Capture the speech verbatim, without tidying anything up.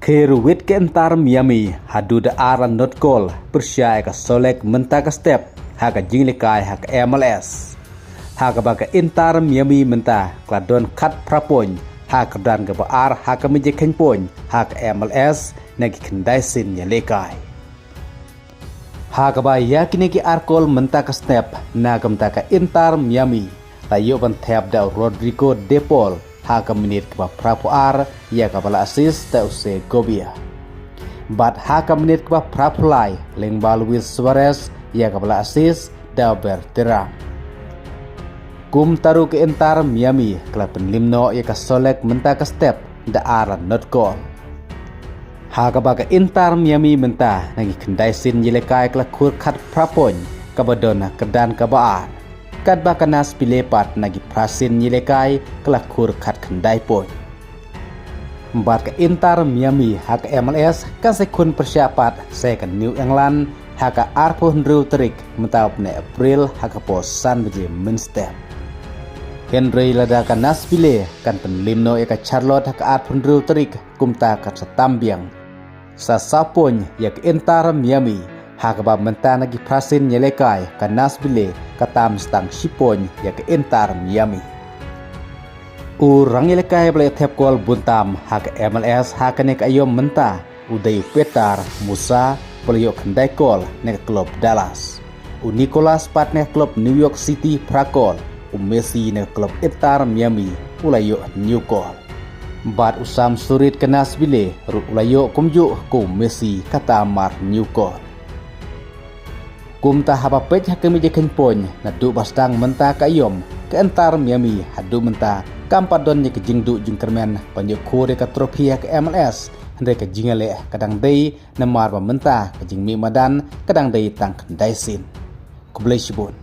Kyrwit ka Inter Miami haduh da ar la not kol pyrshah ïa ka Salt Lake mynta ka step ha ka jingïalehkai ha ka M L S. Ha kaba ka Inter Miami mynta ka la don khatphra point ha ka kyrdan kaba ar ha ka mijikhein point ha ka M L S na ki khyndai sien ïalehkai. Ha kaba ïa kine ki ar kol mynta ka step na ka mynta ka Inter Miami la ïoh ban thep da u Rodrigo De Paul ha ka minit kaba phra phew ar, ïa kaba la assist da u Segovia. Bad ha ka minit kaba phra phew lai lyngba Luis Suarez, ïa kaba la assist da u Berterame. Kumta ruh ka Inter Miami ka la pynlip noh ïa ka Salt Lake mynta ka step da ar la not kol. Ha kaba ka Inter Miami mynta na ki khyndai sien ïalehkai ka la khur khatphra point kaba don ha ka kyrdan kaba ar. Katba ka Nashville pat na ki phra sien ïalehkai ka la khur khatkhyndai point. Bad ka Inter Miami ha ka M L S kan sa khun pyrshah pat sa ïa ka New England ha ka arphew hynriew tarik mynta u bnai April ha ka por san baje mynstep. Hynrei lada ka Nashville kan pynlip noh ïa ka Charlotte ha ka arphew hynriew tarik, kumta kan sa tam biang. Sa saw point ïa ka Inter Miami, ha kaba mynta na ki phra sien ïalehkai ka Nashville ka tam sa tang shi point ïa ka Inter Miami. U rangïalehkai ba la ïoh thep kol bun tam ha ka M L S ha kane ka aïom mynta u dei u Petar Musa ba la ïoh khyndai kol na ka klub Dallas. U Nicolas pat na ka klub New York City phra kol, u Messi na ka klub Inter Miami u la ïoh hynñiew kol. Bad u Sam Soriad ka Nashville ruh u la ïoh kumjuh kum u Messi, kata mar hynñiew kol. Kumta haba peit ha ka mijikhein point naduh ba sdang mynta ka aïom, ka Inter Miami haduh mynta kam pat don ïa ka jingduh jingkyrmen ban ïoh khur ïa ka trophy ha ka M L S, hynrei ka jingïaleh ka dang dei, namar ba mynta ka jingmih madan ka dang dei tang khyndai sien. Khublei shibun.